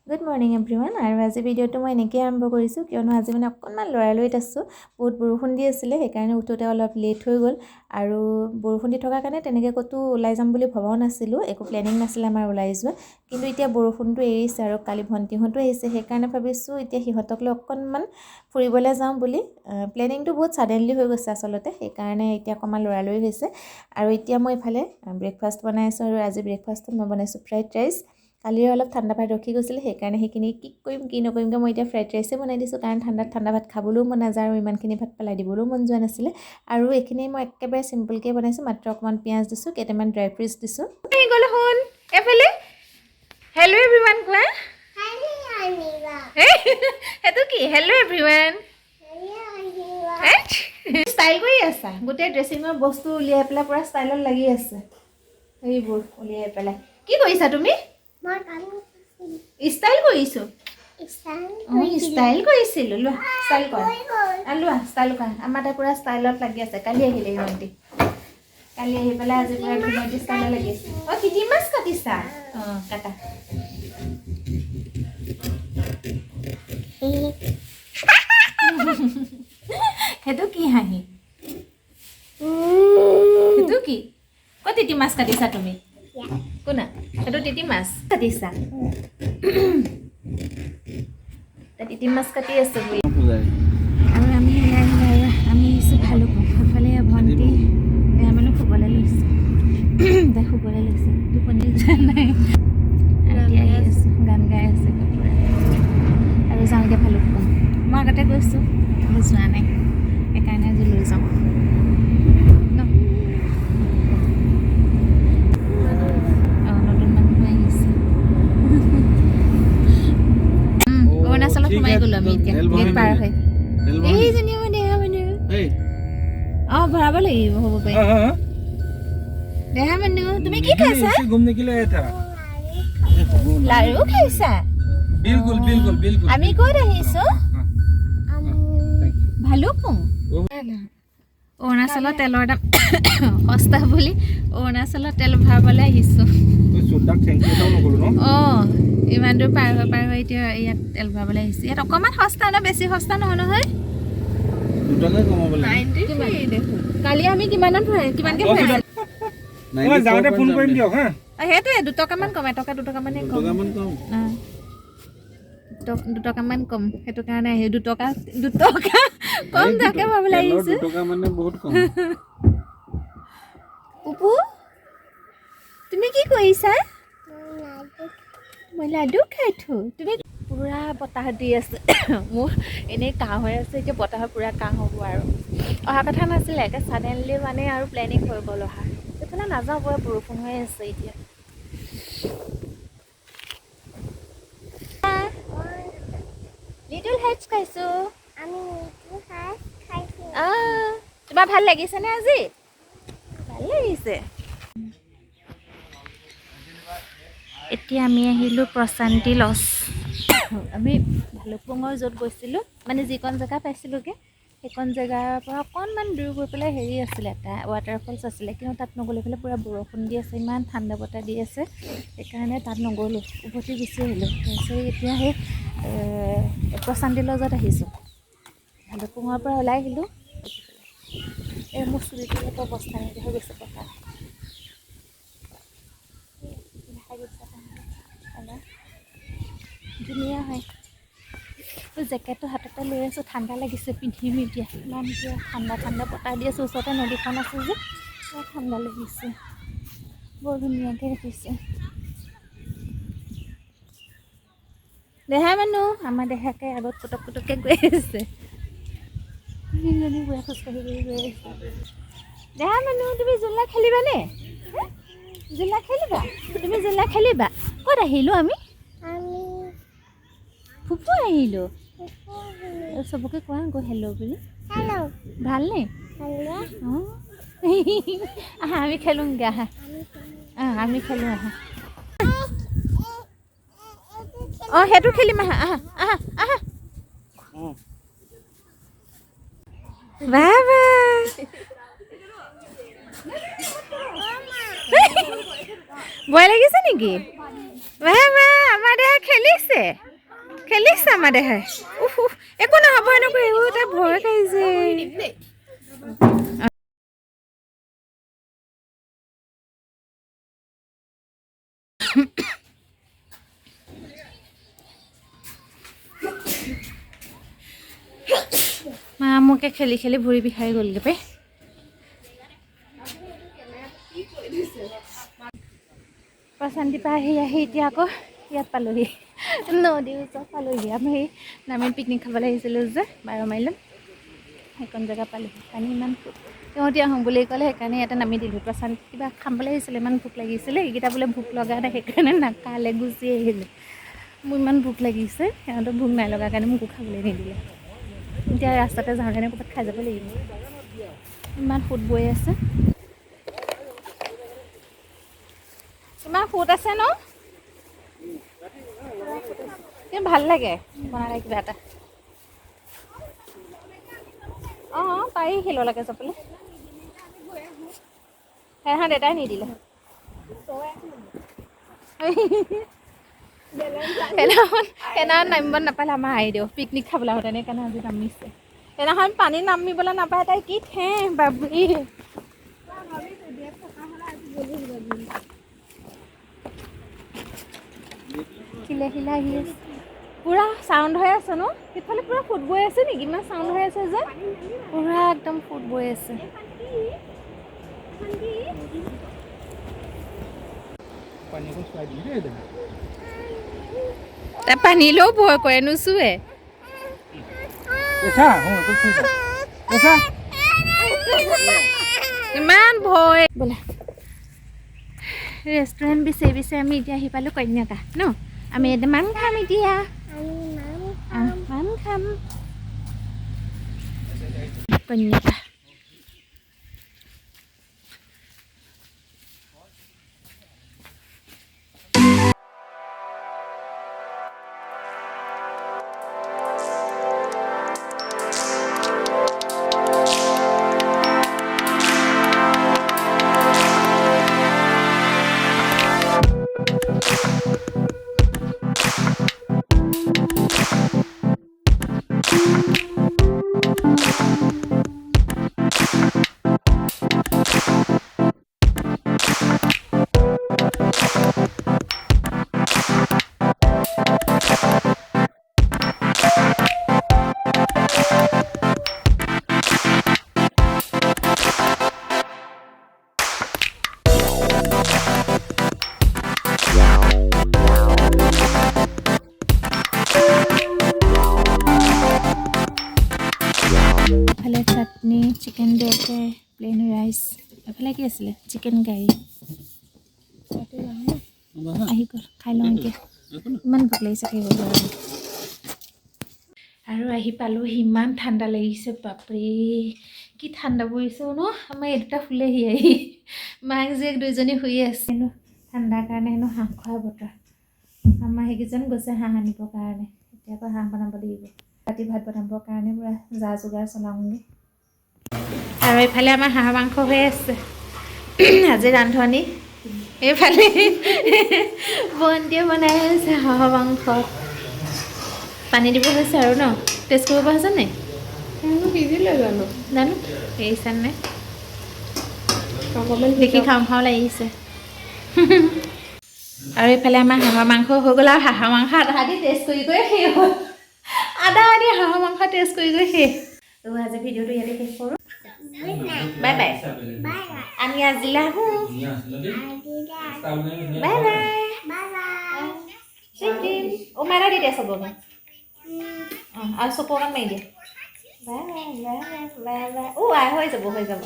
Good morning everyone. আৰু আজি ভিডিঅ'টো মই এনেকৈয়ে আৰম্ভ কৰিছোঁ, কিয়নো আজি মানে অকণমান লৰালৰিত আছোঁ। বহুত বৰষুণ দি আছিলে, সেইকাৰণে উঠোঁতে অলপ লেট হৈ গ'ল। আৰু বৰষুণ দি থকাৰ কাৰণে তেনেকৈ ক'তো ওলাই যাম বুলি ভবাও নাছিলোঁ, একো প্লেনিং নাছিলে আমাৰ ওলাই যোৱা। কিন্তু এতিয়া বৰষুণটো এৰিছে আৰু কালি ভণ্টিহঁতো আহিছে, সেইকাৰণে ভাবিছোঁ এতিয়া সিহঁতক লৈ অকণমান ফুৰিবলৈ যাওঁ বুলি। প্লেনিংটো বহুত ছাডেনলি হৈ গৈছে আচলতে, সেইকাৰণে এতিয়া অকণমান লৰালৰি হৈছে। আৰু এতিয়া মই ইফালে ব্ৰেকফাষ্ট বনাই আছোঁ আৰু আজি ব্ৰেকফাষ্টত মই বনাইছোঁ ফ্ৰাইড ৰাইচ। কালিৰে অলপ ঠাণ্ডা ভাত ৰখি গৈছিলে, সেইকাৰণে সেইখিনি কি কৰিম কি নকৰিমকৈ মই এতিয়া ফ্ৰাইড ৰাইচে বনাই দিছোঁ, কাৰণ ঠাণ্ডাত ঠাণ্ডা ভাত খাবলৈও মন নাযায় আৰু ইমানখিনি ভাত পেলাই দিবলৈও মন যোৱা নাছিলে। আৰু এইখিনি মই একেবাৰে চিম্পলকৈ বনাইছোঁ, মাত্ৰ অকণমান পিঁয়াজ দিছোঁ, কেইটামান ড্ৰাই ফ্ৰুটছ দিছোঁ। আহি গ'ল শুন এইফালে। হেল্ল' এভৰিৱান কোৱা। সেইটো কি? Hello' everyone. ষ্টাইল কৰি আছা, গোটেই ড্ৰেছিঙৰ বস্তু উলিয়াই পেলাই পূৰা ষ্টাইলত লাগি আছে। সেইবোৰ উলিয়াই পেলাই কি কৰিছা তুমি? ষ্টাইল কৰিছোঁ, ষ্টাইল কৰিছিলোঁ। লোৱা, ষ্টাইল কৰা, লোৱা, ষ্টাইল কৰা। আমাৰ তাই পূৰা ষ্টাইলত লাগি আছে। কালি আহিলে ইহঁতি, কালি আহি পেলাই আজি পূৰা ধুনীয়াকৈ ষ্টাইলত লাগি আছে। অঁ, তিতি মাছ কাটিছা? অঁ, কাটা। সেইটো কি হাঁহি? সেইটো কি? ক'ত তিতি মাছ কাটিছা তুমি? কোনা, সেইটো তিতি মাছ কাটিছা? তিতি মাছ কাটি আছে বুলি। আৰু আমি ওলাই আহিলোঁ আৰু আমি আহিছোঁ ভালুকপুং। সেইফালে ভণ্টি এয়া মানে শুবলৈ লৈছে, তাই শুবলৈ লৈছে, টোপনি যোৱা নাই। ৰাতি আহি আছোঁ, গান গাই আছে কাপোৰে। আৰু যাওঁ এতিয়া ভালুকপুং। মই আগতে গৈছোঁ, যোৱা নাই, সেইকাৰণে আজি লৈ যাওঁ ন। অঁ, নতুন মানুহ আহিছে। অৰুণাচলত সোমাই গ'লোঁ আমি এতিয়া, গেট পাৰ হৈ। এইজনী মানে মানুহ। অঁ, ভৰাব লাগিব, হ'ব পাৰে। দেহা মানুহ, তুমি কি খাইছা? লাৰু খাইছা? আমি ক'ত আহিছোঁ? ভালুকপুং। অৰুণাচলত তেলৰ দাম সস্তা বুলি অৰুণাচলত তেল ভৰাবলৈ আহিছোঁ। অঁ, ইমান দূৰ পাৰ হৈ পাৰ হৈ এতিয়া ইয়াত তেল ভৰাবলৈ আহিছোঁ। ইয়াত অকণমান সস্তা ন, বেছি সস্তা নহয় নহয়। কালি আমি কিমানত ভৰাই, কিমানকৈ ভৰাইছিলোঁ? সেইটোৱে 2 টকামান কম, 1 টকা 2 টকামানে কম, 2 টকামান কম। সেইটো কাৰণে আহি 2 টকা 2 টকা কম তাকে ভাবিবলৈ আহিছোঁ। পুপু, তুমি কি কৰিছা? মই লাডু খাই থো। তুমি পূৰা বতাহ দি আছে। মোৰ এনেই কাহ হৈ আছে, এতিয়া বতাহৰ পূৰা কাহ হ'ব। আৰু অহা কথা নাছিলে, একে ছাডেনলি মানে আৰু প্লেনিং হৈ গ'ল অহা। এইফালে নাযাওঁ, পূৰা বৰষুণ হৈ আছে এতিয়া। লিটল হাৰ্টছ খাইছোঁ। তোমাৰ ভাল লাগিছেনে আজি? ভাল লাগিছে। এতিয়া আমি আহিলোঁ প্ৰশান্তি লজ। আমি ভালুকপুঙৰ য'ত গৈছিলোঁ, মানে যিকণ জেগা পাইছিলোঁগৈ, সেইকণ জেগাৰ পৰা অকণমান দূৰ গৈ পেলাই হেৰি আছিলে, এটা ৱাটাৰফলছ আছিলে। কিন্তু তাত নগ'লে, পেলাই পূৰা বৰষুণ দি আছে, ইমান ঠাণ্ডা বতাহ দি আছে, সেইকাৰণে তাত নগ'লোঁ, উভতি গুচি আহিলোঁ। তাৰপিছত এতিয়া সেই প্ৰশান্তি লজত আহিছোঁ। ভালুকপুঙৰ পৰা ওলাই আহিলোঁ। এই মোৰ চুলিটো অৱস্থা নাইকিয়া হৈ গৈছে, বতাহ দেখা গৈছে, ধুনীয়া হয়। জেকেটটো হাততে লৈ আছোঁ, ঠাণ্ডা লাগিছে, পিন্ধিম এতিয়া। ইমান এতিয়া ঠাণ্ডা ঠাণ্ডা বতাহ দি আছে, ওচৰতে নদীখন আছে যে, বৰ ঠাণ্ডা লাগিছে, বৰ ধুনীয়াকৈ ৰাখিছে। দেহা মানুহ, আমাৰ দেহাকে আগত পুটক পুটককৈ গৈ আছে, তিনিজনী পুৰা খোজকাঢ়ি গৈ গৈ আছে। দেহা মানুহ, তুমি জোলনা খেলিবানে? জোলনা খেলিবা? তুমি জোলনা খেলিবা? ক'ত আহিলোঁ আমি? ফুফু আহিলোঁ। চবকে কোৱা গৈ হেল্ল' বুলি। ভালনে? অঁ, আহা আমি খেলোঁগৈ, আহা। অঁ, আমি খেলোঁ, আহা। অঁ, সেইটো খেলিম, আহা আহা আহা আহা। বাবা ভয় লাগিছে নেকি? বাহ, আমাৰ দেহাই খেলিছে, খেলিছে আমাৰ দেহাই। উফ উফ, একো নহ'ব, এনেকুৱা এইবোৰ, তাই ভয় খাইছে। মা মোকে খেলি খেলি ভৰি বিষাই গ'লগৈ পাই। প্ৰশান্তিৰ পৰা আহি আহি এতিয়া আকৌ ইয়াত পালোহি, নদীৰ ওচৰত পালোহি। আমি সেই নামেৰি পিকনিক খাবলৈ আহিছিলোঁ যে 12 মাইলত, সেইকণ জেগা পালোহি। পানী ইমান সোঁত, সিহঁতি আহোঁ বুলি ক'লে, সেইকাৰণে ইয়াতে নামি দিলোঁ। প্ৰশান্তি কিবা খাবলৈ আহিছিলে, ইমান ভোক লাগিছিলে। এইকেইটা বোলে ভোক লগা নাই, সেইকাৰণে নাখালে, গুচি আহিলে। মোৰ ইমান ভোক লাগিছে, সিহঁতৰ ভোক নাই লগা কাৰণে মোকো খাবলৈ নিদিলে। এতিয়া ৰাস্তাতে যাওঁতেনে ক'ৰবাত খাই যাব লাগিব। ইমান সোঁত বৈ আছে, ইমান সোঁত আছে ন, কিন্তু ভাল লাগে বনালে কিবা এটা। অঁ, পাৰি শিললৈকে যাবলৈ। সেইদিনাখন দেউতাই নিদিলে। সেইদিনাখন নামিব নাপালে আমাৰ আইদেউ পিকনিক খাবলৈ আহোঁতে, সেইকাৰণে আজি নামিছে। সেইদিনাখন পানী নামিবলৈ নাপায়, তাই কি ঠেহ বাবৰি। শিলে শিলে আহি আছে, পূৰা চাউণ্ড হৈ আছে ন সেইফালে? পূৰা সোঁত বৈ আছে নেকি? ইমান চাউণ্ড হৈ আছে যে, পূৰা একদম সোঁত বৈ আছে। পানী অকণ চুৱাই দিবি দেই। তাই পানীলৈও ভয় কৰে, নুচুৱে। এচা হুঁ একো চুইছা এচা। ইমান ভয় বোলে। ৰেষ্টুৰেণ্ট বিচাৰি বিচাৰি আমি এতিয়া আহি পালোঁ কন্যকা ন। আমি এতিয়া মাম খাম এতিয়া। মাম খাম কন্যকা। এফালে chutney, chicken dry fry, plain rice. এফালে কি আছিলে? চিকেন কাৰী আহি গ'ল। খাই লওঁ এতিয়া, ইমান ভোক লাগিছে, থাকিব পৰা নাই। আৰু আহি পালোঁ, ইমান ঠাণ্ডা লাগিছে, বাপৰে কি ঠাণ্ডা পৰিছে ন। আমাৰ এই দুটা শুলেহি আহি, মাক জীয়েক দুইজনী শুই আছে। হেনো ঠাণ্ডাৰ কাৰণে হেনো হাঁহ খোৱা বতৰ। আমাৰ সেইকেইজন গৈছে হাঁহ আনিবৰ কাৰণে। এতিয়া আকৌ হাঁহ বনাব লাগিব, ৰাতি ভাত বনাবৰ কাৰণে পূৰা যা যোগাৰ চলাওঁগৈ। আৰু এইফালে আমাৰ হাঁহৰ মাংস হৈ আছে। আজি ৰান্ধনি এইফালে ভণ্টিয়ে বনাই আছে হাঁহৰ মাংস। পানী দিব হৈছে আৰু ন, টেষ্ট কৰিব পৰা হৈছে নাই? সিজিলে জানো? জানো এৰিছে নাই। অকণমান। দেখি খাওঁ খাওঁ লাগিছে। আৰু এইফালে আমাৰ হাঁহৰ মাংস হৈ গ'ল। আৰু হাঁহৰ মাংস আধা আধি টেষ্ট কৰি কৰি শেষ হ'ল। আধা আধি হাঁহৰ মাংস টেষ্ট কৰি কৰি শেষ। তো আজি ভিডিঅ'টো ইয়াতে শেষ কৰোঁ। Bye bye. আমি আজিলৈ আহোঁ। Bye bye. অ' মাৰা দি দিয়া চবকে। অঁ, আৰু চকু অকণ মাৰি দিয়া। Bye bye bye bye bye. অ' আই, হৈ যাব, হৈ যাব।